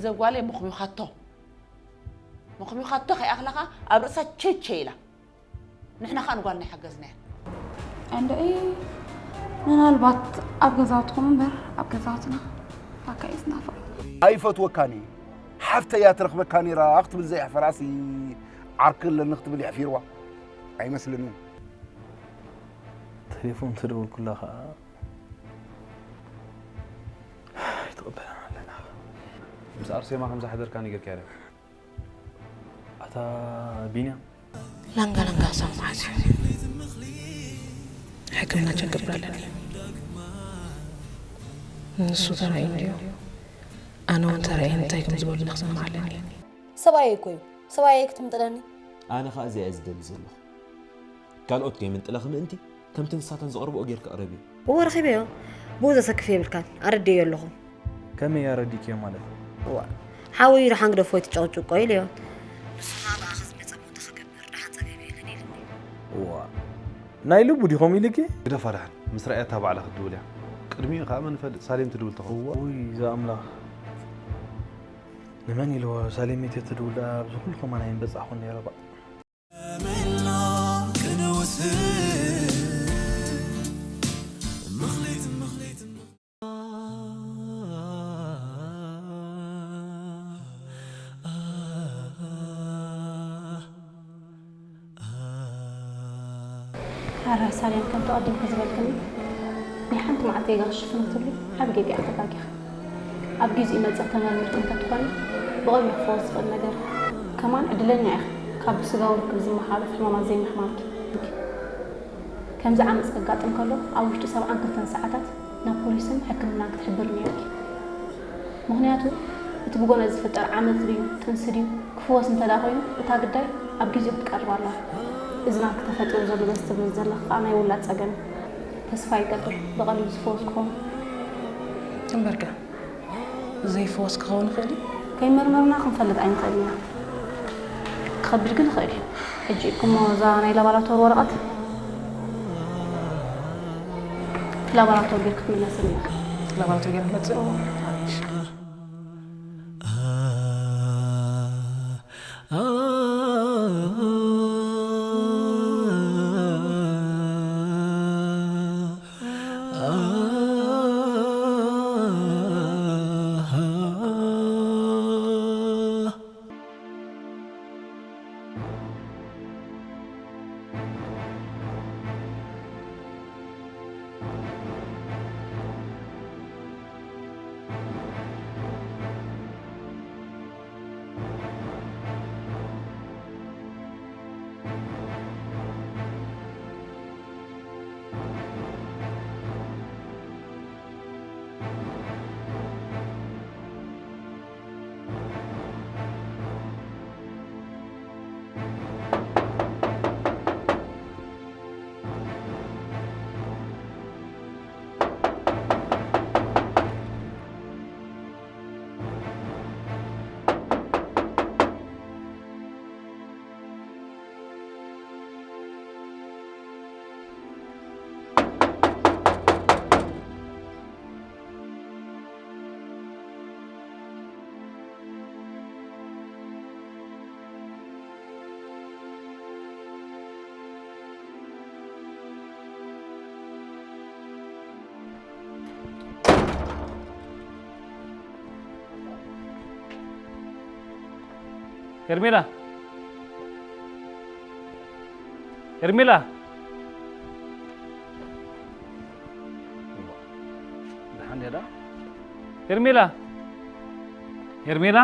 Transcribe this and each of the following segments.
ዘጓለይ መኹሚዃቶ መኹሚዃቶ ከይኣኽላኻ ኣብ ርእሳ ቸቸ ኢላ። ንሕና ኸኣ ንጓልና ይሓገዝናያ። እንዶ ምናልባት ኣብ ገዛውትኹም እምበር ኣብ ገዛውትና ኣካ እዩ ዝናፍቕ። ኣይፈትወካን እየ። ሓፍተይ እያ ትረኽበካ ነይራ ክትብል ዘየሕፈራሲ ዓርኪ ኣለኒ ክትብል የሕፊርዋ ኣይመስለንን። ቴሌፎን ተደወልኩላ ከዓ ኣይትቕበለን ኣለና። ምስ ኣርሴማ ከም ዝሓደርካ ነጊርካያ ዶ? ኣታ ቢንያም ላንጋ ላንጋ ክሳብ መዓስ እዩ? ሕክምና ቸክ ክገብር ኣለኒ። ንሱ ተራእዩ እንድዩ። ኣነ እውን ተራእየ እንታይ ከም ዝበሉኒ ክሰምዕ ኣለኒ። ሰብኣየይ እኮ እዩ። ሰብኣየይ ክትምጥለኒ? ኣነ ኸኣ እዚኣ እየ ዝደሊ ዘለኹ። ካልኦት ከይምንጥለኺ ምእንቲ ከምቲ ንሳተን ዘቕርብኦ ጌርኪ ቅረብዮ። እወ ረኺበዮ። ብኡ ዘሰክፍ የብልካን። ኣረዲኤዮ ኣለኹ። ከመይ ኣረዲእክዮ ማለት? እዋ ሓወይ ደሓን ግደፎ ኣይትጨቕጭቆ ኢለዮ። ንሱ ኸኣ ብኣኻ ዝመጸ ሞተ ክገብር ደሓን ጸገም የለን ኢሉኒ። እዋ ናይ ልቡ ዲኹም ኢልኪ? ግደፋ ደሓን ምስ ረኣየታ ባዕላ ክትድውል እያ። ቅድሚኡ ኸኣ መን ይፈልጥ ሳሌም ትድውል ትኸውን። ውይ እዛ ኣምላኽ ንመን ኢልዎ ሳሌም መይተ ትድውል ደኣ ኣብዚ ኩሉ ከማን ኣይምበጻሕኹን ነይረ ባእ። ኣረ ሳሌም ከምቲ ቀዲምኪ ዝበልክኒ ናይ ሓንቲ መዓልቲ ጌጋ ክሽፍን ክትብሊ ዓቢ ጌጋ ኢኺ ተጋጊኺ። ኣብ ግዚኡ መጺኺ ተመርሚርኪ እንተትኾኒ ብቐሊሉ ክፍወስ ዝኽእል ነገር እዩ። ከማን ዕድለኛ ኢኺ ካብ ብስጋዊ ርክብ ዝመሓላለፍ ሕማማት ዘይምሕማምኪ። ከምዚ ዓመጽ ከጋጥም ከሎ ኣብ ውሽጢ ሰብዓን ክልተን ሰዓታት ናብ ፖሊስን ሕክምናን ክትሕብሪ ነይሩኪ። ምኽንያቱ እቲ ብጎነጽ ዝፍጠር ዓመጽ ድዩ ጥንሲ ድዩ ክፍወስ እንተደኣ ኮይኑ እታ ግዳይ ኣብ ጊዜኡ ክትቀርብ ኣለዋ። እዝናኪ ተፈጢሩ ዘሎ ዘስተብህል ዘለኺ ከኣ ናይ ውላድ ጸገም እዩ። ተስፋ ይገብር ብቐሊሉ ዝፍወስ ክኸውን። እምበርከ ዘይፍወስ ክኸውን ይኽእል እዩ። ከይመርመርና ክንፈልጥ ኣይንኽእልን ኢና። ክኸብድ ግን ይኽእል እዩ። ሕጂ ኢድኩሞ እዛ ናይ ላባራቶሪ ወረቐት ላባራቶሪ ጌርኪ ክትምለስልና ኢኺ። ላባራቶሪ ጌርኪ ክትመጽእ? ሄርሜላ! ሄርሜላ! ደሓን ድያ ደኣ? ሄርሜላ! ሄርሜላ!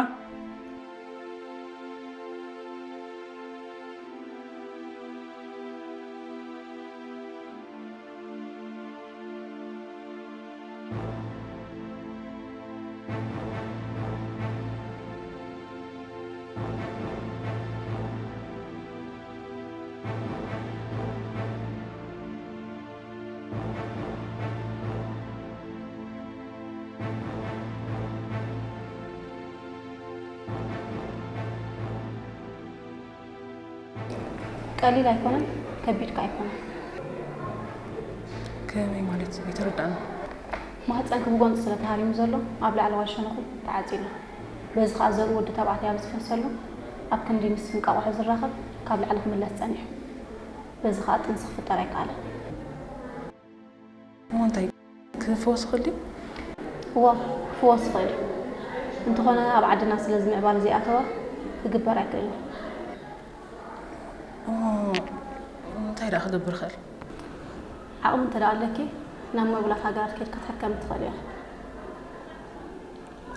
ቀሊል ኣይኮነን፣ ከቢድ ከኣ ኣይኮነን። ከመይ ማለት? ኣይተረዳእን። ማህፀንኪ ብጎንፂ ስለ ተሃሪሙ ዘሎ ኣብ ላዕለዋይ ሸነኹ ተዓፅዩ ኣሎ። በዚ ኸኣ ዘርኡ ወዲ ተባዕታይ ኣብ ዝፈሰሉ፣ ኣብ ክንዲ ምስ እንቃቑሖ ዝራኸብ፣ ካብ ላዕሊ ክምለስ ጸኒሑ። በዚ ኸኣ ጥንሲ ክፍጠር ኣይከኣለን። እሞ እንታይ ክፍወስ ይኽእል ድዩ? እወ፣ ክፍወስ ይኽእል እዩ። እንተኾነ ኣብ ዓድና ስለዚ ምዕባለ ዘይኣተወ ክግበር ኣይክእልን እዩ። እሞ እንታይ ደኣ ክገብር ይኽእል? ዓቕሚ እንተ ደኣ ኣለኪ ናብ ምዕቡላት ሃገራት ከይድኪ ክትሕከሚ ትኽእሊ ኢኺ።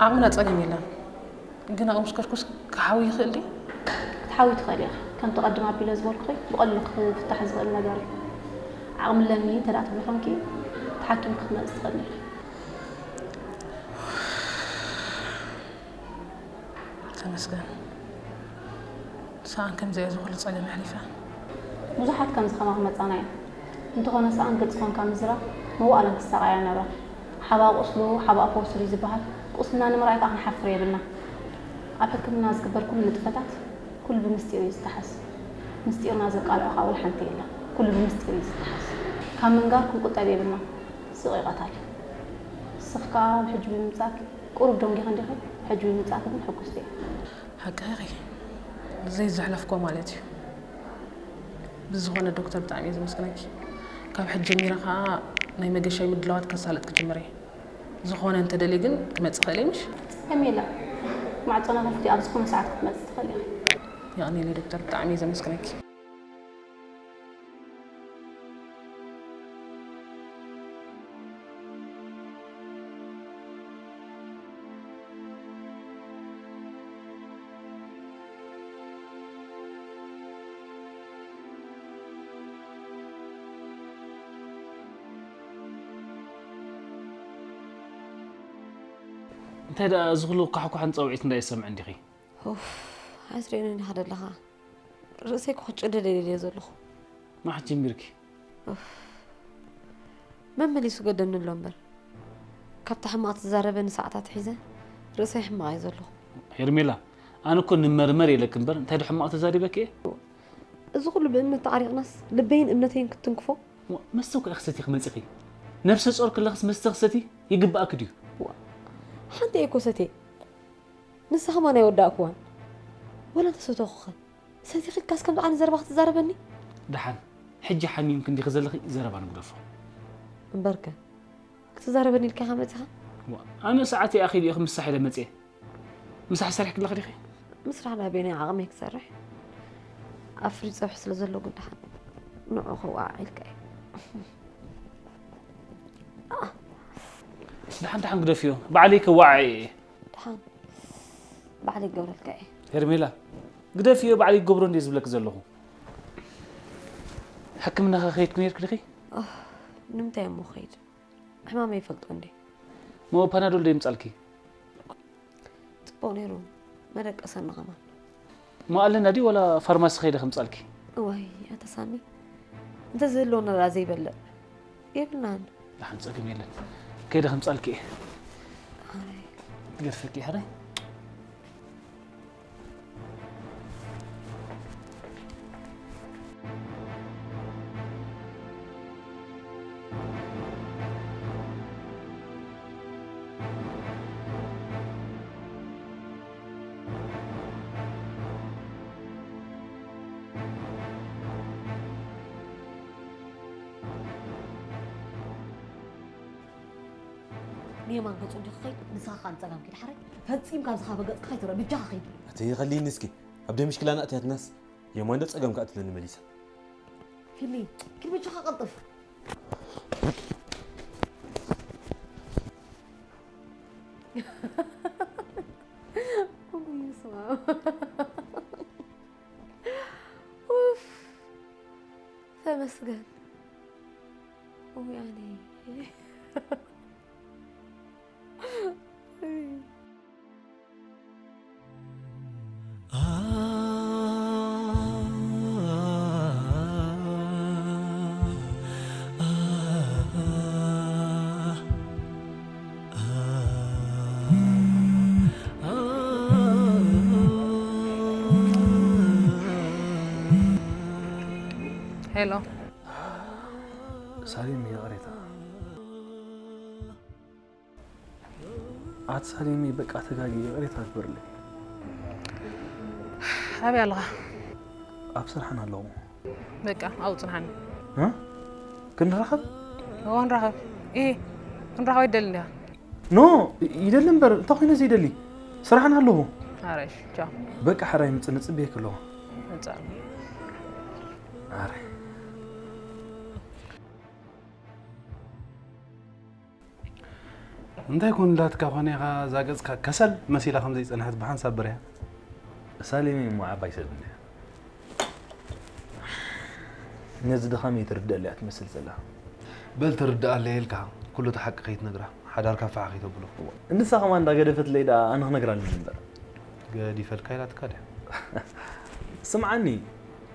ዓቕምና ጸገም የለን፣ ግን ኣብኡ ምስ ከድኩስ ክሓዊ ይኽእል ድዩ? ክትሓዊ ትኽእሊ ኢኺ። ከምቲ ቀድም ኣቢለ ዝበልኩኺ ብቐሊሉ ክፍታሕ ዝኽእል ነገር እዩ። ዓቕሚ ኣለኒ እንተ ደኣ ትብሊ ኾንኪ ተሓኪምኪ ክትመጺ ትኽእሊ ኢኺ። ተመስገን። ሰኣን ከምዚ እየ ዝኹሉ ጸገም ኣሕሊፈ። ብዙሓት ከምዚ ከማኺ መጻና እየን። እንተኾነ ሰኣን ግልጺ ኮንካ ምዝራብ መዋእለን ክሳቐያ ነበራ። ሓባ ቁስሉ ሓባ ፈውሱ ድዩ ዝበሃል? ቁስልና ንምርኣይ ከኣ ክንሓፍር የብልና። ኣብ ሕክምና ዝግበር ኩሉ ንጥፈታት ኩሉ ብምስጢር እዩ ዝተሓዝ። ምስጢርና ዘቃልዖ ከኣ ወላ ሓንቲ የለን። ኩሉ ብምስጢር እዩ ዝተሓዝ። ካብ ምንጋር ክንቁጠብ የብልና። ስቕ ይቐታል። ንስኺ ከኣ ኣብ ሕጂ ብምምጻእኪ ቁሩብ ደንጊኺ እንዲኺ፣ ሕጂ ብምምጻእኪ ግን ሕጉስቲ እየ። ሓቅኺ ኢኺ፣ ዘይዘሕለፍክዎ ማለት እዩ። ብዝኾነ ዶክተር ብጣዕሚ እየ ዘመስግነኪ። ካብ ሕጂ ጀሚረ ከኣ ናይ መገሻይ ምድላዋት ከሳልጥ ክጅምር እየ። ዝኾነ እንተደልየ ግን ክመጽእ ይኽእል እየ ምሽ? ጸገም የለን። ማዕጾና ክፉት እዩ፣ ኣብ ዝኾነ ሰዓት ክትመጽእ ትኽእሊ ኢኺ። የቐንየለይ ዶክተር፣ ብጣዕሚ እየ ዘመስግነኪ። እንታይ ደኣ እዚ ኩሉ ኳሕኳሕን ጸውዒት እንታይ ይሰምዕ እንዲኺ? ኡፍ፣ ኣይትርእዮን ኢኻ ደለኻ። ርእሰይ ክኹጭ ደልየ ዘለኹ። ማሕ ጀሚርኪ? መመሊሱ ገደኒ ኣሎ እምበር። ካብታ ሕማቕ ትዛረበኒ ሰዓታት ሒዘ ርእሰይ ሕማቕ እየ ዘለኹ። ሄርሜላ፣ ኣነ እኮ ንመርመር ኢለኪ እምበር እንታይ ዶ ሕማቕ ተዛሪበኪ እየ? እዚ ኩሉ ብእምነት ተዓሪቕናስ ልበይን እምነተይን ክትትንክፎ? እሞ መስተ እኮ ኢኺ ሰቲኺ መጺኺ። ነብሰ ጾር ከለኽስ መስተ ክሰቲ ይግብኣኪ ድዩ? ሓንቲ እየ እኮ ሰትየ። ንሳ ከማን ኣይወዳእክዋን። ወላ እንተሰተኹኸ? ሰቲኺ ኢልካስ ከምዚ ዓይነት ዘረባ ክትዛረበኒ? ደሓን፣ ሕጂ ሓሚምኪ እንዲኺ ዘለኺ ዘረባ ንግደፎ። እምበርከ፣ ክትዛረበኒ ኢልካ ኢኻ መጺኻ? ዋእ፣ ኣነ ሰዓተይ ኣኺሉ ኢኺ ምሳሕ ኢለ መጽየ። ምሳሕ ሰሪሕኪ ኣለኺ ዲኺ? ምስራሕ ናይ በይነይ ዓቕመይ ክሰርሕ። ኣብ ፍሪጅ ጸብሒ ስለ ዘሎ ግን ደሓን ንዑ ከወዓዕ ኢልካ እየ። ደሓን ደሓን ግደፍዮ፣ ባዕለይ ከወዓዕ እየ። ደሓን ባዕለይ ክገብረልካ እየ። ሄርሜላ፣ ግደፍዮ፣ ባዕለይ ክገብሮ እንድየ ዝብለኪ ዘለኹ። ሕክምና ከ ከይድኪ ነይርኪ ዲኺ? ንምንታይ እሞ ክኸይድ? ሕማመይ ይፈልጦ እንዴ? እሞ ፓናዶል ዶ የምጻልኪ? ጽቡቕ ነይሩ፣ መደቀሰኒ ከማን። እሞ ኣለና ድዩ ዋላ ፋርማሲ ከይደ ከምጻልኪ? እዋይ ኣታ ሳሚ፣ እንተዝህልወና ደኣ ዘይበልዕ የብልናን። ደሓን ጸገም የለን፣ ከይደ ከምጻልኪ እየ። ኣይ። ገድፈኪ እየ ሕራይ። ንየማን ገጹ እንዲኺ ኸይድ፣ ንስኻ ኸኣ ንጸጋም ኪድ። ሓራይ ፈጺምካ ኣብዚ ካበ ገጽካ ከይትረአ፣ ብጃኻ ኸይድ። ኣቲ ኸልይኒ እስኪ፣ ኣብ ደምሽ ክላ ናእትያትናስ የማን ዶ ጸጋም ከኣ ትብለኒ መሊሳ። ፊሊ፣ ኪድ ብጃኻ ቀልጥፍ። ኡይ፣ ስማ። ኡፍ፣ ተመስገን። ኡይ፣ ኣነ። ሄሎ ሳሌም፣ ይቕሬታ። ኣቲ ሳሌመይ፣ በቃ ተጋጊ፣ ይቕሬታ ግበርለይ። ኣበይ ኣለኻ? ኣብ ስራሕን ኣለኹ። በቃ ኣብኡ ጽንሓኒ። እ? ክንራኸብ? እዎ ንራኸብ። እሂ፣ ክንራኸብ ኣይትደልን ዲኻ? ኖ፣ ይደሊ እምበር፣ እንታይ ኮይነ ዘይደሊ? ስራሕን ኣለኹ። ኣረሽ፣ ቻው። በቃ ሕራይ ምጽ-፣ ንጽበየኪ ኣለኹ። መጻእኒ። ኣረ እንታይ ኮን እንዳትካ ኮነ ኢኻ እዛ ገጽካ ከሰል መሲላ ከም ዘይጸንሐት ብሓንሳብ በሪሃ። ሳሌመይ እሞ ዓባይ ሰብ እንድያ። ነዚ ድኻመይ ትርድኣለይ እያ ትመስል ዘላ። በል ትርድኣለይ ኢልካ ኩሉ እቲ ሓቂ ከይትነግራ፣ ሓዳርካ ፋሕ ከይተብሎ። ንሳ ከማን እንዳገደፈትለይ ደኣ ኣነ ክነግራ ኣለኒ እምበር። ገዲፈልካ ኢላትካ ድያ? ስምዓኒ፣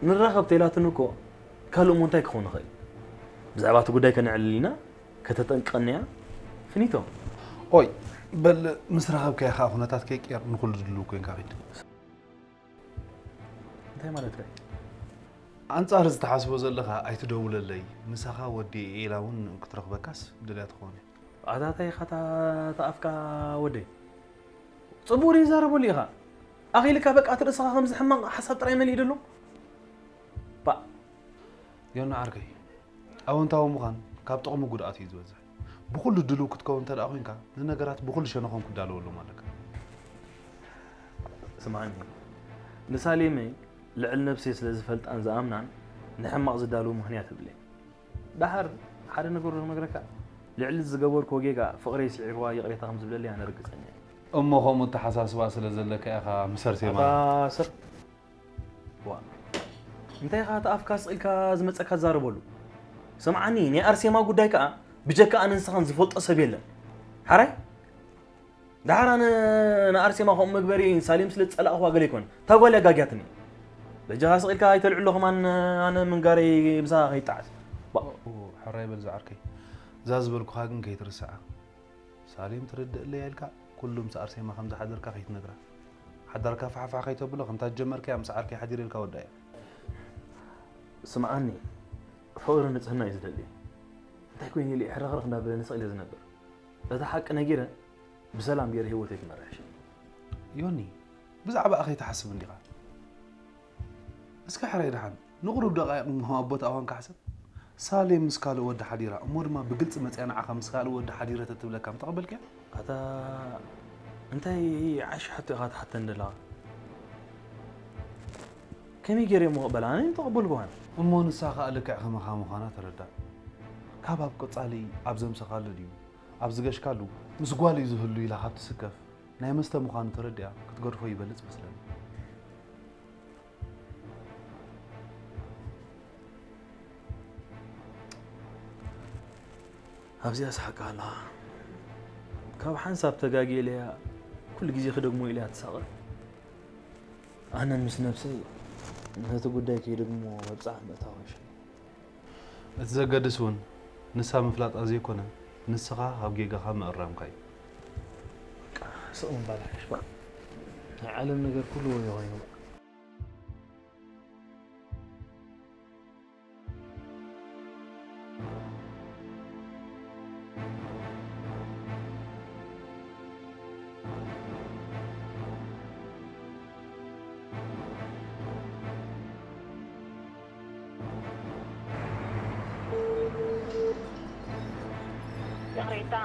ንራኸብ ተኢላትኒ እኮ ካልእ እሞ እንታይ ክኸውን ይኽእል? ብዛዕባ እቲ ጉዳይ ከነዕልል ኢና፣ ከተጠንቅቐኒ እያ። ፍኒቶ። ኦይ፣ በል ምስ ረኸብካዮ ከዓ ኩነታት ከይቅየር ንኹሉ ድልው ኮይንካ ኺድ። እንታይ ማለትካ እዩ? ኣንጻር እዚ ትሓስቦ ዘለኻ ኣይትደውለለይ፣ ምሳኻ ወዲ ኤላ እውን ክትረኽበካስ ደልያ ትኸውን እያ። ኣታ እንታይ ኢኻ እታ ኣፍካ ወደይ? ጽቡቕ ድዩ ይዛረበሉ ኢኻ? ኣኺልካ በቃ እቲ ርእስኻ ከምዚ ሕማቕ ሓሳብ ጥራይ መሊኡ ደሎ? ባ ዮና ዓርከይ፣ ኣወንታዊ ምዃን ካብ ጥቕሚ ጉድኣት እዩ ዝበዝሕ። ብኹሉ ድሉው ክትከውን እንተ ደኣ ኮይንካ፣ ንነገራት ብኹሉ ሸነኾም ክዳለወሎም ኣለካ። ስምዓኒ፣ ንሳሌመይ ልዕሊ ነብሰይ ስለ ዝፈልጣን ዝኣምናን ንሕማቕ ዝዳለዉ ምኽንያት የብለይን። ደሓር ሓደ ነገር ዶ ክነግረካ? ልዕሊ ዝገበርክዎ ጌጋ ፍቕረይ ስዒርዋ ይቕሬታ ከም ዝብለለይ ኣነ ርግጸኛ እየ። እሞ ከምኡ ኣተሓሳስባ ስለ ዘለካ ኢኻ ምስ ኣርሴማ ኣታ ሰብ ዋ እንታይ ኢኻ እቲ ኣፍካ ስቕ ኢልካ ዝመጸካ ትዛረበሉ? ስምዓኒ ናይ ኣርሴማ ጉዳይ ከኣ ብጀካ ኣነ ንስኻን ዝፈልጦ ሰብ የለን። ሓራይ ደሓር ኣነ ንኣርሴማ ከምኡ መግበሪ ሳሌም ስለ ዝጸላእኽዋ ገለ ኣይኮነን። እታ ጓል ኣጋግያትኒ። በጃኻ ስቕ ኢልካ ኣይተልዕሎ ከማን ኣነ ምንጋረይ ምሳኻ ከይጠዓስ። ባ- ሕራይ በል ዝዓርከይ፣ እዛ ዝበልኩኻ ግን ከይትርስዓ። ሳሌም ትርድእ ኣለያ ኢልካ ኩሉ ምስ ኣርሴማ ከም ዝሓደርካ ከይትነግራ። ሓዳርካ ፋሕፋሕ ከይተብሎ ከምታ ዝጀመርካያ ምስ ዓርከይ ሓዲረ ኢልካ ወዳእያ። ስምዓኒ፣ ፍቕሪ ንጽህና እዩ ዝደሊ። እንታይ ኮይኑ ኢለ ሕርኽርኽ እንዳበለኒ ስቕ ኢለ ዝነብር? እቲ ሓቂ ነጊረ ብሰላም ገይረ ህይወተይ ክመርሕ እሺ። ዮኒ፣ ብዛዕባኣ ከይትሓስብ እንዲኻ። እስከ ሕራይ ደሓን ንቕሩብ ደቓይቕ ንጎሆ ኣቦት ኣዋን ካሕሰብ። ሳሌም ምስ ካልእ ወዲ ሓዲራ እሞ ድማ ብግልጺ መጺኣ ንዓኻ ምስ ካልእ ወዲ ሓዲረ ተትብለካ ምተቐበልክያ? ኣታ እንታይ ዓሽ ሓቶ ኢኻ ትሓተን ዘለኻ? ከመይ ገይረ እሞ ክቕበላ ኣነ ምተቐበልኩዋን። እሞ ንሳ ኸኣ ልክዕ ከማኻ ምዃና ተረዳእ። ካብ ኣብ ቀጻሊ ኣብ ዘምሰኻሉ ድዩ ኣብ ዝገሽካሉ ምስ ጓል እዩ ዝህሉ ኢላ ካብ ትስከፍ ናይ መስተ ምዃኑ ተረዲኣ ክትገድፎ ይበልጽ መስለኒ። ኣብዚኣ ስሓቅ ኣለኻ። ካብ ሓንሳብ ተጋግየ ኢለያ ኩሉ ግዜ ክደግሞ ኢለያ ትሳቐ። ኣነ ምስ ነብሰይ ነቲ ጉዳይ ከይደግሞ መብጻዓ ምእታው ይሻል። እቲ ዘገድስ እውን ንሳ ምፍላጣ ዘይኮነ ንስኻ ካብ ጌጋኻ ምእራምካ እዩ። በቃ ስቕ ምባል ይሓይሽ። በቃ ናይ ዓለም ነገር ኩሉ ወዮ ኮይኑ በቃ። ይቕሬታ፣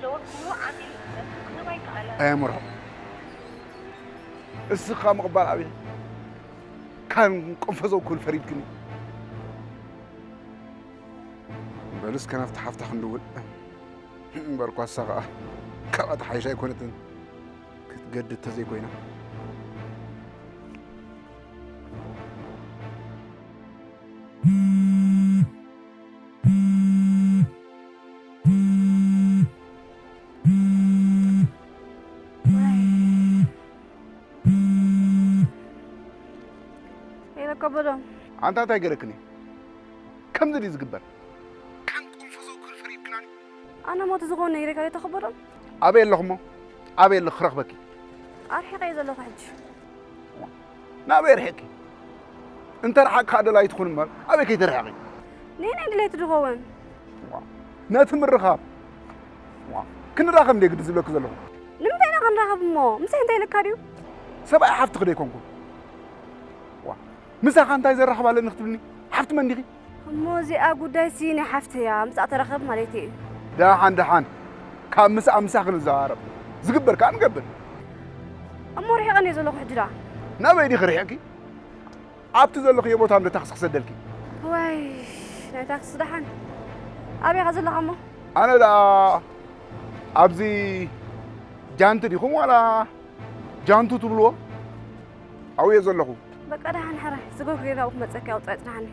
ጀወብኩሞ ዓሚል ክህብ ኣይከኣለን። ኣየምርሖ። እስኻ ምቕባል ኣብየ። ካን ቅንፈዘው ክብል ፈሪድክኒ። በል እስከ ናብቲ ሓፍታ ክንድውል። እምበር ኳሳ ኸኣ ካብኣ ትሓይሽ ኣይኮነትን። ክትገድድ ተዘይኮይና። ይረከቦ ዶ? ኣንታ እንታይ ገረክኒ? ከምዚ ድዩ ዝግበር? ከም ቁንፍዞ ክብል ፈሪድክናኒ። ኣነ ሞት ዝኾነ ይረካ ተኸበሮም። ኣበይ ኣለኹሞ? ኣበይ ኣለኹ ክረኽበኪ? ኣርሒቐ እየ ዘለኹ ሕጂ። ናበይ ርሒቕኪ? እንተ ረሓቕ ከዓ ደላዪ ትኹን እምበር ኣበይ ከይትርሕቒ? ነየናይ ድሌት ድኸውን? ነቲ ምርኻብ። ክንራኸብ እንደ ግዲ ዝብለኪ ዘለኹ። ንራኸብ እሞ፣ ምሳይ እንታይ ኢለካ ድዩ? ሰብኣይ ሓፍትኺ ዶ ኣይኮንኩን? ዋ፣ ምሳኻ እንታይ ዘራኽብ ኣለኒ ክትብልኒ? ሓፍቲ መን ዲኺ? እሞ እዚኣ ጉዳይሲ ናይ ሓፍተይ እያ፣ ምስኣ ተራኸብ ማለተይ እዩ። ደሓን ደሓን፣ ካብ ምስኣ ምሳኺ ንዘራረብ። ዝግበር ከኣ ንገብር። እሞ ርሒቐ እንድየ ዘለኹ ሕጂ ደኣ? ናበይ ዲኺ ርሒቕኪ? ኣብቲ ዘለኽዮ ቦታ እንዶ ታክሲ ክሰደልኪ። ዋይ፣ ናይ ታክሲ ደሓን። ኣበይ ኢኻ ዘለኻ እሞ? ኣነ ደኣ ኣብዚ ጃንቲ ዲኹም ዋላ ጃንቱ ትብልዎ? ኣብየ ዘለኹ። በቃ ደሓን ሕራይ፣ ዝጎግ ጌርና ኣብኡ ክመጸኪ ኣውጻኢ ጽናሕኒ።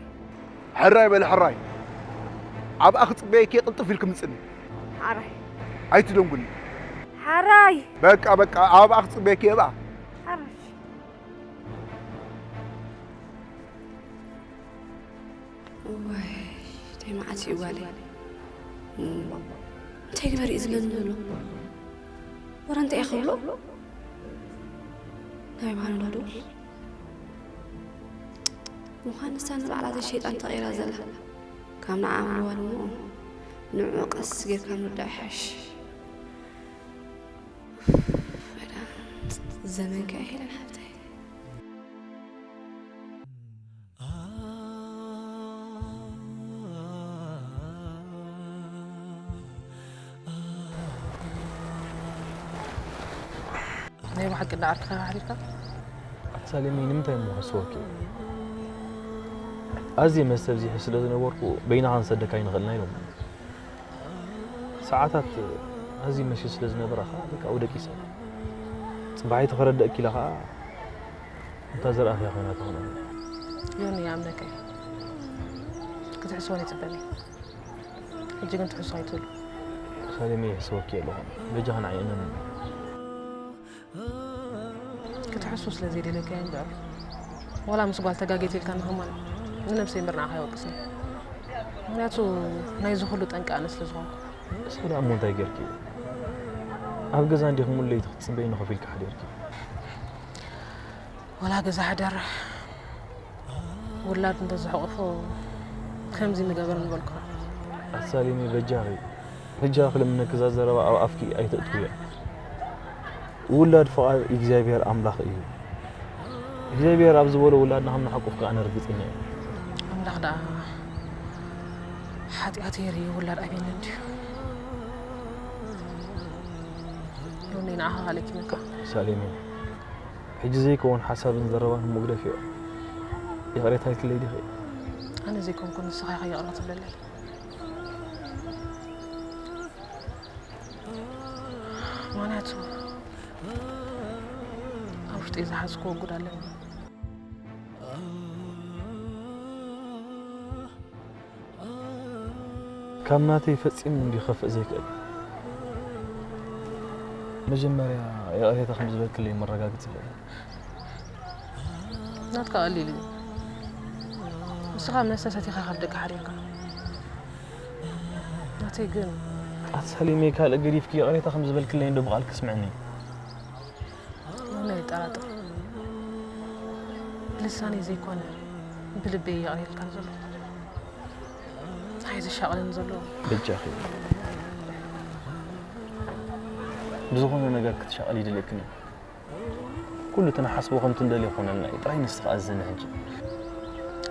ሕራይ በሊ ሕራይ። ኣብኣ ክጽበየኪ እየ፣ ቅልጥፍ ኢልኪ ምጽኒ። ሕራይ። ኣይትደንጉኒ። ሕራይ። በቃ በቃ፣ ኣብኣ ክጽበየኪ እየ ብኣ። ሕራይ። እዋይ፣ እንታይ መዓት እዩ ጓለይ። እሞ እንታይ ግበር እዩ ዝብለኒ ዘሎ? ወረ እንታይ እየ ክብሎ? ናይ ምዃኑ ዶ? ምዃን ንሳ ንባዕላ ዘይ ሸይጣን ተቐይራ ዘላ። ካብ ንዓ ኣምልዋ እሞ ንዕኡ ቀስ ጌርካ ምርዳእ ይሓይሽ። ዘመንካ ይሄለን ሓብተይ። ናይ ብሓቂ እንዳ ዓርክኻ ሓዲርካ? ኣቲ ሳሌመይ፣ ንምንታይ እሞ ከስወኪ? ኣዝየ መስተ ኣብዚሐ ስለ ዝነበርኩ በይንኻ ክንሰደካ ኣይንኽእልና ኢሎም። ሰዓታት ኣዝዩ መሲዩ ስለ ዝነበረ ኸኣ በቃ ኣውደቂሰ። ጽባሒቱ ከረድኣኪ ኢለ ኸኣ እታ ዘርኣኽያ ኮይና ትኾነኒ። ዮኒ፣ ይኣምነካ እየ። ክትሕስወን ይጽበኒ። ሕጂ ግን ትሕስዎ ኣይትብሉ። ሳሌመይ፣ ይሕስወኪ ኣለኹ። በጃኺ ንዓይ እመንኒ። ክትሕሱ ስለ ዘይደለካ እየ እምበር፣ ዋላ ምስ ጓል ተጋጌት ኢልካ ንኸማን ንነብሰይ እምበር ንዓኻ ኣይወቅስን። ምኽንያቱ ናይዚ ኩሉ ጠንቂ ኣነ ስለ ዝኾንኩ። ሰብ ደኣ እሞ እንታይ ጌርኪ? ኣብ ገዛ እንዲኺ ሙሉ ለይቲ ክትጽበይኒ ኮፍ ኢልኪ ሓዲርኪ። ዋላ ገዛ ሕደር፣ ውላድ እንተዝሕቑፎ ከምዚ ምገበር ምበልኩኻ። ኣቲ ሳሌመይ፣ በጃኺ፣ በጃኺ ክልምነኪ፣ እዛ ዘረባ ኣብ ኣፍኪ ኣይተእትውያ። ውላድ ፍቓድ እግዚኣብሔር ኣምላኽ እዩ። እግዚኣብሔር ኣብ ዝበሎ ውላድና ከም ንሓቁፍ ከኣ ኣነ ርግጸኛ እየ። ኣምላኽ ደኣ ሓጢኣት የርእዩ ውላድ ኣብየኒ እንድዩ። ዮኒ፣ ንዓኻ ኣለኪመካ። ሳሌመይ፣ ሕጂ ዘይከውን ሓሳብን ዘረባን እሞ ግደፍዮ። ይቕሬታ ኢልክለይ ዲኺ? ኣነ ዘይኮንኩ ንስኻ ኢኻ ይቕረ ትብለለይ። ምኽንያቱ ኣብ ውሽጠይ ዝሓዝክዎ ጉድ ኣለኒ። ካብ ናተይ ፈጺሙ እንድዩ ክኸፍእ ዘይክእል። መጀመርያ ይቕሬታ ከም ዝበልክለይ መረጋገጺ ኣለኒ። ናትካ ቀሊል እዩ። ንስኻ መስተ ሰቲኻ ካብ ደገ ሓዲርካ። ናተይ ግን ኣቲ ሳሌመይ፣ ካልእ ገዲፍኪ ይቕሬታ ከም ዝበልክለይ እንዶ ብቓልኪ ስምዕኒ። ሎሚ ኣይጠራጠር። ብልሳነይ ዘይኮነ ብልበይ ይቕረ ኢልካ ዘሎ። እንታይ ዘሻቕለኒ ዘሎ? በጃኺ፣ ብዝኾነ ነገር ክትሻቐሊ ይደልየክን እዩ። ኩሉ እቲ ንሓስቦ ከምቲ እንደልዮ ኮነልና እዩ። ጥራይ ንስኻ ኣዘኒ ሕጂ።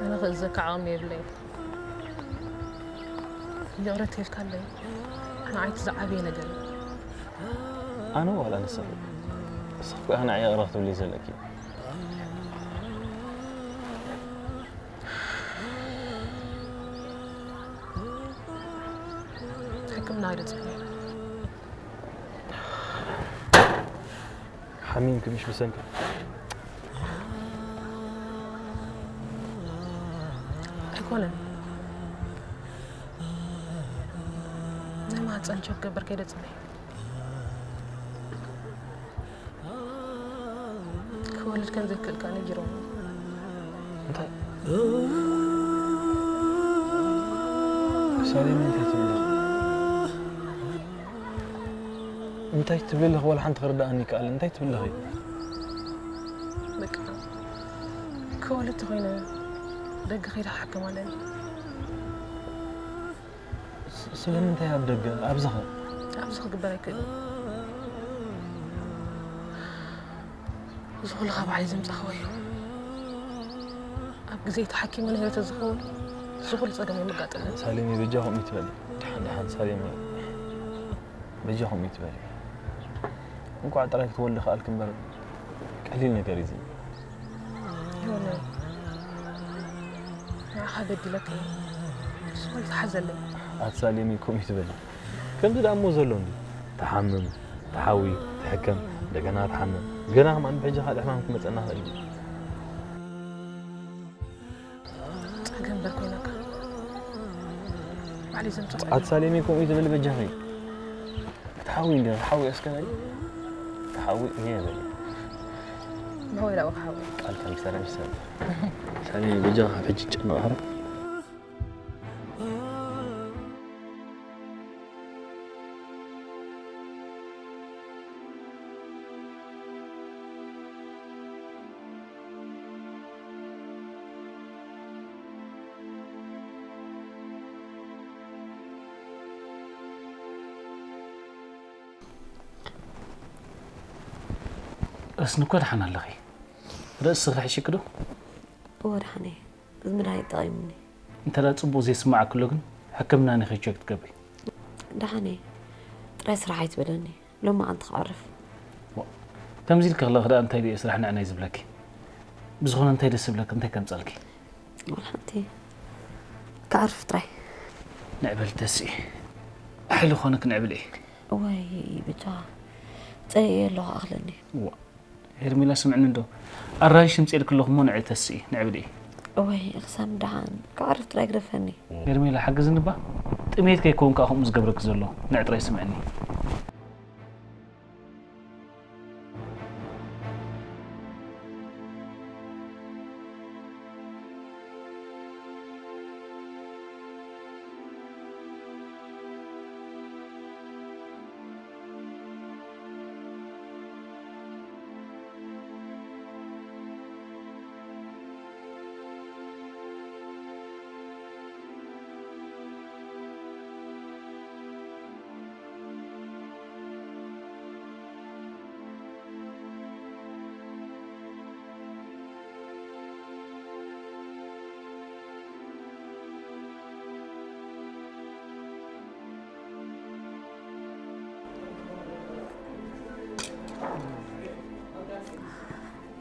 ኣነ ክእዘካ ዓቕሚ የብለይን። ይቕረ ተይልካለይ ንዓይ እቲ ዝዓበየ ነገር እዩ። ኣነ ዋላ ንስኺ? ንስኺ እኮ ኢኺ ንዓይ ይቕረ ክትብሊ ዘለኪ። ሕክምና ኣይደ ጽሕኒ። ሓሚምኪ ምሽ ብሰንኪ? ኣይኮነን። ናይ ማህፀን ቸክ ገበር ከይደ ጽሕኒ። ክወልድ ከም ዘይክእል ከኣ ነጊሮም። እንታይ? ሳሌም፣ እንታይ ትብሊ ኣለኺ? እንታይ ትብሊ ኣለኺ? ዋላ ሓንቲ ክርድኣኒ ይከኣል። እንታይ ትብሊ ኣለኺ? በቃ፣ ክወልድ ተኾይነ ደገ ከይደ ክሕከም ኣለኒ። ስ-፣ ስለምንታይ ኣብ ደገ? ኣብዚ ኸ? ኣብዚ ክግበር ኣይክእልን። እዚ ኩሉ ካብ ባዕለይ ዘምጻእክዎ እዩ። ኣብ ግዜ ተሓኪመ ነይረ ተዝኸውን እዚ ኩሉ ጸገም ኣይምጋጠመን። ሳሌመይ በጃኹም ይትበል። ደሓን ደሓን ሳሌመይ በጃኹም ይትበል። እንኳዕ ጥራይ ክትወልዲ ከኣልክ እምበር ቀሊል ነገር እዩ። ይሁን ንዓኻ በዲለካ እየ። ንሱ ኣይትሓዘለይ። ኣቲ ሳሌመይ ከምኡ ይትበል። ከምዚ ደኣ እሞ ዘሎ እንዲ ትሓምም፣ ትሓዊ፣ ትሕከም፣ እንደገና ትሓምም። ገና ከማን ብሕጂ ካልእ ሕማም ክመጸና ይኽእል እዩ። ጸገም እምበር ኮይነካ። ባዕለይ ዘምጽኦ ጸገም። ኣቲ ሳሌመይ ከምኡ ይትበል በጃኺ። ክትሓዊ እንዲ ክትሓዊ እስከ በሊ። ክትሓዊ እየ በሊ። ንሆይ ዳኣ ክትሓዊ። ቃል ከም ሰላም ይሰጥ። ሳሌመይ በጃኻ ሕጂ ጨነቕ ሕራይ። እስኒ እኮ ደሓን ኣለኺ። ርእስኺ ሒሽኪ ዶ? እወ፣ ደሓን እየ። እዚ መድሃኒት ጠቒሙኒ። እንተ ደኣ ጽቡቕ ዘይስምዓኪ ኣሎ ግን፣ ሕክምና ንኺ ቸክ ትገብሪ። ደሓን እየ። ጥራይ ስራሕ ኣይትበለኒ። ሎማዓንቲ ክዕርፍ። ዋ፣ ከምዚ ኢልኪ ከለኺ ደኣ እንታይ ድየ ስራሕ ንዕናይ ዝብለኪ? ብዝኾነ እንታይ ደስ ዝብለኪ፣ እንታይ ከምጸልኪ? ዋላ ሓንቲ። ክዓርፍ ጥራይ። ንዕበል ተስኢ። ሓይሊ ክኾነኪ ንዕበል እየ። እዋይ፣ ብቻ ጸሊኤ ኣለኹ፣ ኣኽለኒ። ዋ፣ ሄርሜላ ስምዕኒ እንዶ። ኣራንሺ ምጽኤልኪ ኣለኹ እሞ ንዒ ተስኢ፣ ንዕበል እየ። እዋይ፣ እኽሳም ደሓን። ክዓርፍ ጥራይ ግደፈኒ። ሄርሜላ ሓግዝኒ እባ። ጥሜት ከይከውን ከኣ ከምኡ ዝገብረኪ ዘሎ። ንዒ ጥራይ ስምዕኒ።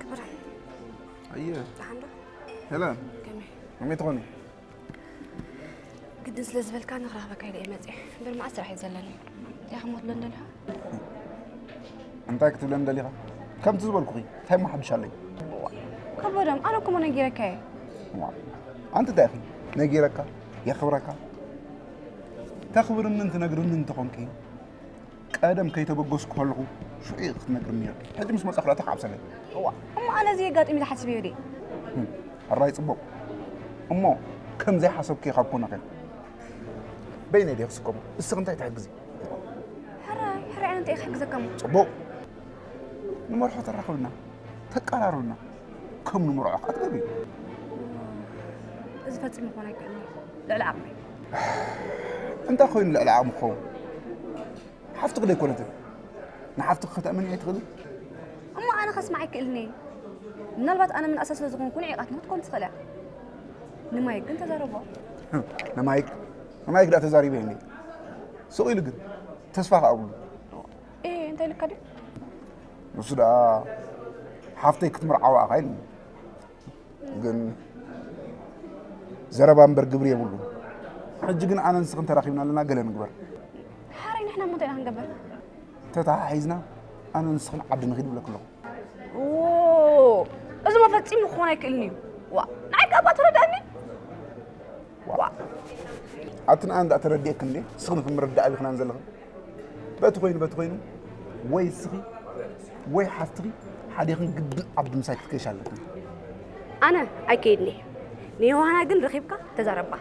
ክብረ። ኣየ። ደሓን ዶ? ሄለን። ከመይ? ከመይ ትኾኒ? ግድን ስለ ዝበልካ ንኽረኽበካ ኢለ እየ መፅየ። እምበር መዓት ስራሕ እዩ ዘለኒ። እንታይ ክሞ ትብለኒ ደሊኻ? እንታይ ክትብለኒ ደሊኻ? ከምቲ ዝበልኩኺ፣ እንታይ እሞ ሓድሽ ኣለይ? ከበዶም፣ ኣነ እኮ እሞ ነጊረካ እየ። ዋ፣ ኣንቲ እንታይ ኢኺ? ነጊረካ፣ የኽብረካ። ተኽብርንን ትነግርንን እንተኾንኪ፣ ቀደም ከይተበገስኩ ከለኹ ሽዑ ኢኺ ክትነግርኒ ነይርኪ። ሕጂ ምስ መጻኹ ደኣ ተኻዕብሰለይ። እዋ፣ እሞ ኣነ እዚ የጋጥም ኢለ ሓሲበዮ ድየ? እም፣ ሕራይ ጽቡቕ። እሞ ከም ዘይሓሰብክዮ ካብ ኮነኸ በይነይ ድየ ክስከሞ? እስኺ እንታይ ትሕግዚ? ሕራይ፣ ሕራይ ኣነ እንታይ እየ ክሕግዘካ እሞ? ጽቡቕ። ንመርሖ ተራኽብና፣ ተቀራርብና፣ ከም ንመርዖ ክትገብሪ። እዚ ፈጺሙ ክኾን ኣይክእልን እዩ። ልዕሊ ዓቕመይ። እንታይ ኮይኑ ልዕሊ ዓቕሚ ክኸውን? ሓፍትኺ ዶ ኣይኮነትን? ንሓፍትኺ ከተእምኒ ኣይትኽእልን? እሞ ኣነ ከስምዓ ኣይክእልን እየ። ምናልባት ኣነ ምንእሰ ስለ ዝኾንኩ ንዒቓትኒ ክትኮን ትኽእል እያ። ንማይክ ግን ተዛረቦ። ንማይክ? ንማይክ ደኣ ተዛሪበ እንዴ? ስቕ ኢሉ ግን ተስፋ ከኣ ኣብሉ። ኤ፣ እንታይ ኢልካ ድዩ? ንሱ ደኣ ሓፍተይ ክትምርዓዋ እኻ ኢሉኒ። ግን ዘረባ እምበር ግብሪ የብሉን። ሕጂ ግን ኣነ ንስኽን ተራኺብና ኣለና፣ ገለ ንግበር። ሓራይ ንሕና እሞ እንታይ ኢና ክንገብር? ተተሓሒዝና ኣነ ንስኽን ዓዲ ንኺድ እብለኪ ኣለኹ። ኦ፣ እዚማ ፈጺሙ ክኾን ኣይክእልን እዩ። ዋ፣ ንዓይ ከኣ እባ ተረድኣኒ። ዋ። ኣቲ ንኣን ደኣ ተረዲኤክን እንዴ? ንስኽን ክምርዳእ ኢኽናን ዘለኽን። በቲ ኮይኑ፣ በቲ ኮይኑ፣ ወይ እስኺ፣ ወይ ሓፍትኺ፣ ሓዲኽን ግድን ዓዲ ምሳይ ክትከይሽ ኣለክን። ኣነ ኣይከይድን እየ። ንዮሃና ግን ረኺብካ ተዛረባ።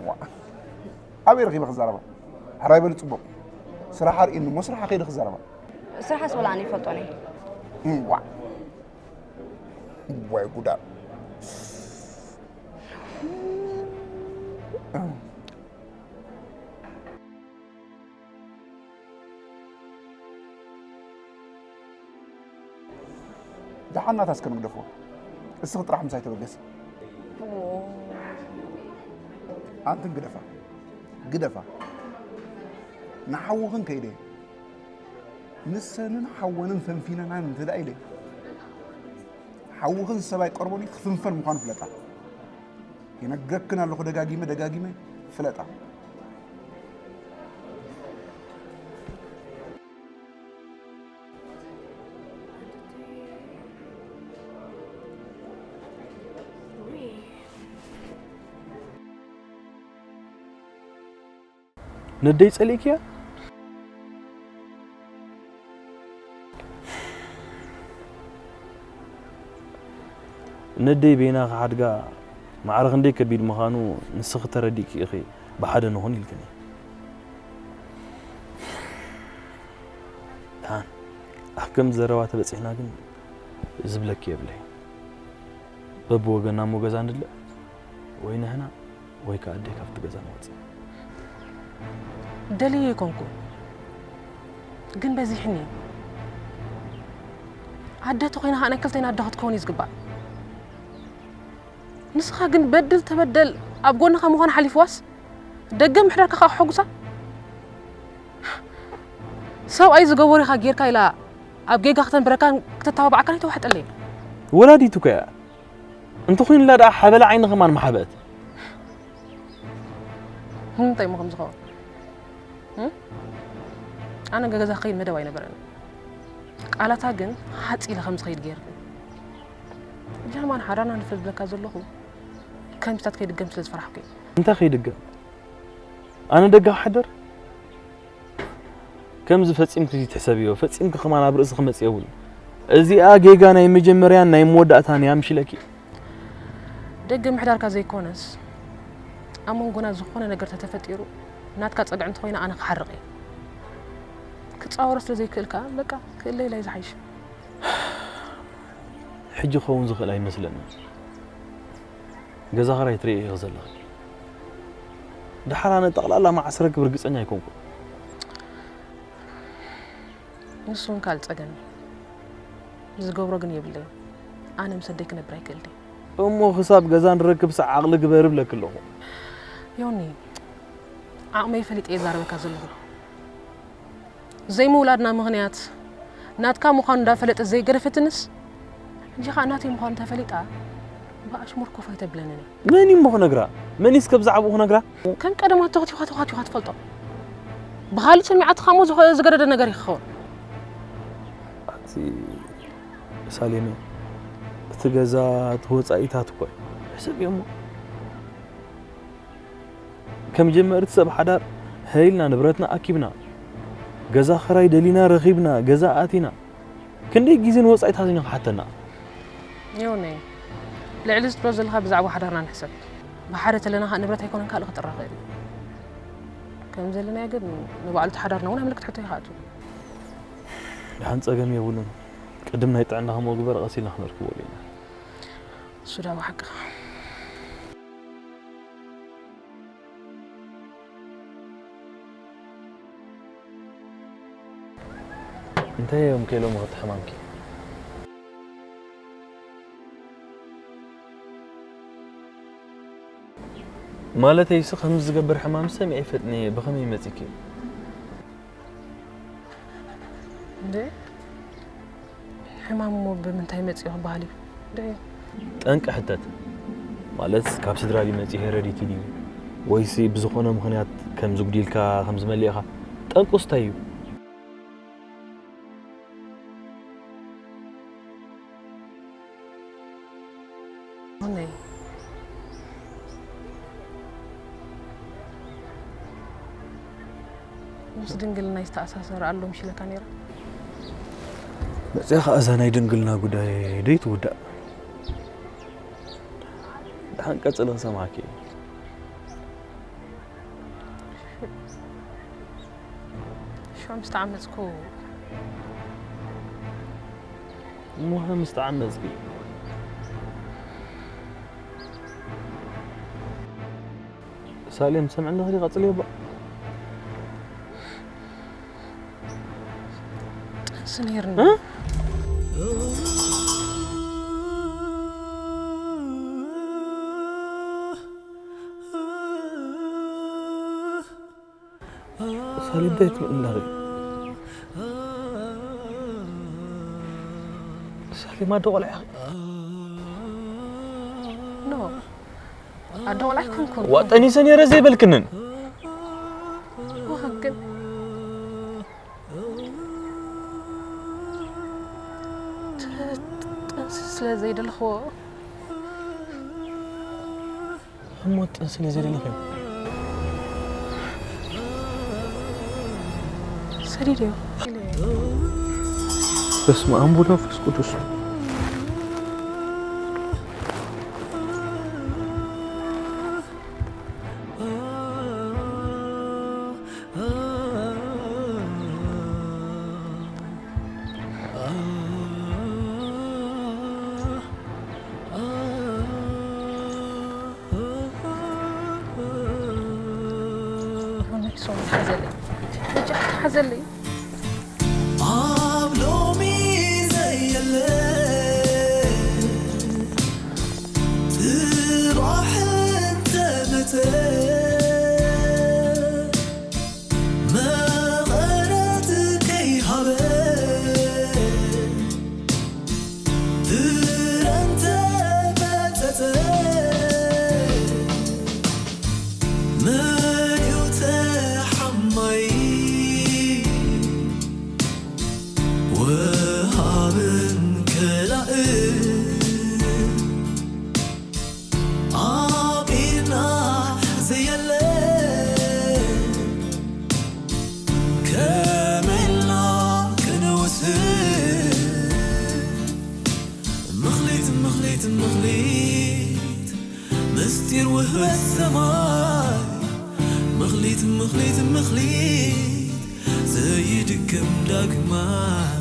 ዋ። ኣበይ ረኺበ ክዛረባ? ሕራይ በሊ ጽቡቕ። ስራሕ ኣርእኒ እሞ ስራሓ ከይደ ክዛረባ። ስራሓስ ወላ ኣነ ይፈልጦን እየ። እም፣ ዋ። ዋይ ጉዳ። ደሓን ናታ እስከ ንግደፎ። እስኺ ጥራሕ ምሳይ ተበገሲ። ኣንትን ግደፋ፣ ግደፋ። ንሓውኽን ከይደ ንሰንን ሓወንን ፈንፊነናን እንተ ደኣ ኢለ፣ ሓውኽን ሰብ ኣይቀርቦን እዩ፣ ክፍንፈን ምዃኑ ፍለጣ። ይነግረክን ኣለኹ ደጋጊመ ደጋጊመ፣ ፍለጣ። ነደይ ጸሊእክያ? ነደይ በይና ክሓድጋ ማዕረ ክንደይ ከቢድ ምዃኑ ንስኺ ተረዲእኪ ኢኺ ብሓደ ንኹን ኢልክኒ። ደሓን ኣብ ከም ዘረባ ተበጺሕና ግን ዝብለኪ የብለይ። በብወገና እሞ ገዛ ንድለ ወይ ንሕና ወይ ከኣ ኣደይ ካብቲ ገዛ ንወጽእ። ደልየ ኣይኮንኩን፣ ግን በዚሕኒ። ኣደ ተኾይና ከኣ ናይ ክልቴና ኣደ ክትከውን እዩ ዝግባእ። ንስኻ ግን በድል ተበደል ኣብ ጎንኻ ምዃን ሓሊፍዋስ ደገ ምሕዳርካ ከኣ ከሐጉሳ? ሰብኣይ ዝገበሮ ኢኻ ጌርካ ኢላ ኣብ ጌጋ ክተንብረካን ክተተባብዓካን ኣይተዋሕጠለይ። ወላዲቱ ከ እንተኾይኑላ ደኣ ሓበላ ዓይኒ ከማን ምሓበአት። ንምንታይ እሞ ከም ዝኸውን? እም? ኣነ ገዛ ክኸይድ መደብ ኣይነበረን። ቃላታ ግን ሃጽ ኢለ ከም ዝኸይድ ገይርኒ። ጀርማን ሓዳርና ንፍረ ዝብለካ ዘለኹ ከምዚታት ከይድገም ስለ ዝፈራሕኩ እዩ። እንታይ ከይድገም? ኣነ ደጋ ሓደር? ከምዚ ፈጺምኪ ትሕሰብዮ፣ ፈጺምኪ ከማን ኣብ ርእሲ ክመጽእ የብሉን። እዚኣ ጌጋ ናይ መጀመርያን ናይ መወዳእታን እያ ምሽ ኢለኪ። ደገ ምሕዳርካ ዘይኮነስ ኣብ መንጎና ዝኾነ ነገር ተተፈጢሩ ናትካ ጸግዒ እንተኾይነ ኣነ ክሓርቕ እየ። ክጻወሮ ስለ ዘይክእል ከኣ በቃ ክእለ ኢላ እዩ ዝሓይሽ። ሕጂ ክኸውን ዝኽእል ኣይመስለንን። ገዛ ኽራይ ትርእይ ኢኺ ዘለኺ። ደሓር ኣነ ጠቕላላ ማዕስረ ክብል ርግጸኛ ኣይኮንኩን። ንሱ እውን ካልእ ጸገም እዩ። ዝገብሮ ግን የብለይን። ኣነ ምስ ኣደይ ክነብር ኣይክእልን እየ። እሞ ክሳብ ገዛ ንረክብ ሳዕ ዓቕሊ ግበር እብለኪ ኣለኹ። ዮኒ፣ ዓቕመይ ፈሊጠ እየ ዝዛረበካ ዘለኹ። ዘይምውላድና ምኽንያት ናትካ ምዃኑ እንዳፈለጠት ዘይገደፈትንስ፣ ሕጂ ኸኣ ናተይ ምዃኑ ተፈሊጣ ብኣሽሙር ኮፍ ኣይተብለንን እያ። መን እዩ እሞ ክነግራ? መን እዩ እስከ ብዛዕባኡ ክነግራ? ከም ቀደማ ተኽቲዃ ተዃቲዃ ትፈልጦ። ብኻልእ ሰሚዓትኻ እሞ ዝኸ- ዝገደደ ነገር እዩ ክኸውን። ኣቲ ሳሌመ፣ እቲ ገዛ እቲ ወጻኢታት እኮ እዩ። ሕሰብዮ እሞ። ከም ጀመርቲ ሰብ ሓዳር ሃይልና ንብረትና ኣኪብና፣ ገዛ ኽራይ ደሊና ረኺብና፣ ገዛ ኣቲና፣ ክንደይ ግዜ ንወጻኢታት ኢና ክሓተና? ዮኒ፣ ልዕሊ ዝትብሎ ዘለኻ ብዛዕባ ሓዳርና ንሕሰብ። ብሓደ ተለና ኸኣ ንብረት ኣይኮነን ካልእ ክጥራ ኽእል እዩ። ከም ዘለናዮ ግን ንባዕሉ እቲ ሓዳርና እውን ኣብ ምልክት ሕቶ እዩ ክኣቱ። ደሓን ጸገም የብሉን። ቅድም ናይ ጥዕናኹም ግበር፣ ቀስ ኢልና ክነርክበሉ ኢና። እሱ ዳ ብሓቅኻ። እንታይ እዮም ከይሎም እቲ ሕማምኪ? ማለተይሲ ከምዚ ዝገብር ሕማም ሰሚዐ ይፈጥን እየ፣ ብኸመይ መጺኪ? እንዴ ሕማም እሞ ብምንታይ መጺኡ ክበሃል እዩ? እንዴ ጠንቂ ሕተት። ማለት ካብ ስድራ ድዩ መጺኡ፣ ሄረዲቲ ድዩ? ወይሲ ብዝኾነ ምኽንያት ከም ዝጉዲልካ፣ ከም ዝመሊእኻ? ጠንቁስ እንታይ እዩ? ዮነይ፣ ምስ ድንግልናይ ዝተኣሳሰረ ኣሎ ምሽ ኢለካ ነይረ። መጽያ ኸኣ እዛ ናይ ድንግልና ጉዳይ ደይትውዳእ። ደሓን ቀጽሊ ክሰምዓኪ እየ። ሽዑ ምስ ተዓመጽኩ እሞ ምስ ተዓመጽኪ ሳሌም ሰምዕኒ ኽዲ ቀጽልዮ እባ። ጥንሲ ነይርኒ። ሳሌም እንታይ ትብል ኣለኺ? ሳሌም ኣደ ቆልዓ ኢኺ። ኖ፣ ኣደ ቆልዓ ኣይኮንኩን። ዋ፣ ጠኒሰ ነይረ ዘይበልክንን። ዋ፣ ግን ት-፣ ጥንሲ ስለ ዘይደለኽዎ። እሞ ጥንሲ ስለ ዘይደለኺ እዩ። ሰዲድዮ። በስመ ኣብ ወወልድ ወመንፈስ ቅዱስ። ሆነይ ሶኒ ሓዘለይ። በጃ ሓዘለይ። ኣብ ሎሚ ዘየለ ጽባሕ እንተመጸ መቐረት ከይሃበ ፍረ እንተመጸጸ መን እዩ ተሓማይ ወሃብን ከላእን ኣብ ኢድና ዘየለ ከመይ ኢልና ክንውስን ምኽሊት ምኽሊት ምኽሊት ምስጢር ውህበት ሰማይ ምኽሊት ምኽሊት ምኽሊት ዘይድገም ዳግማይ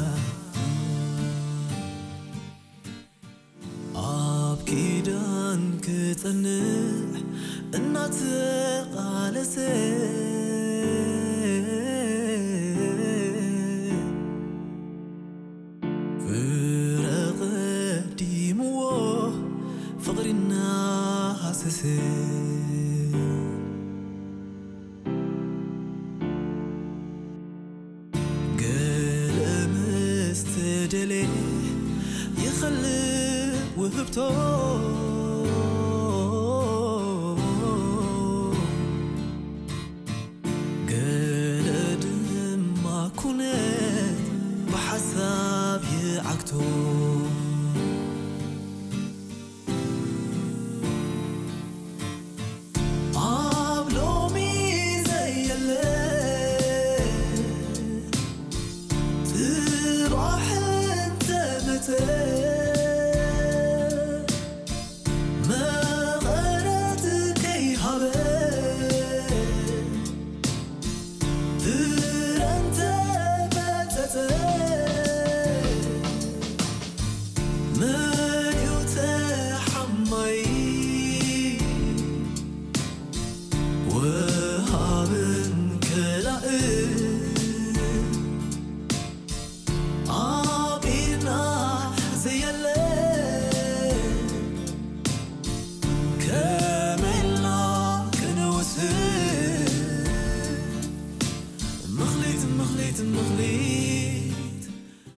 ኣብ ኪዳን ክጸንዕ እናተቓለሰ ፍረ ቀዲምዎ ፍቕሪ እናሃሰሰ ገለ ምስ ተደልየ ይኸልእ ውህብቶ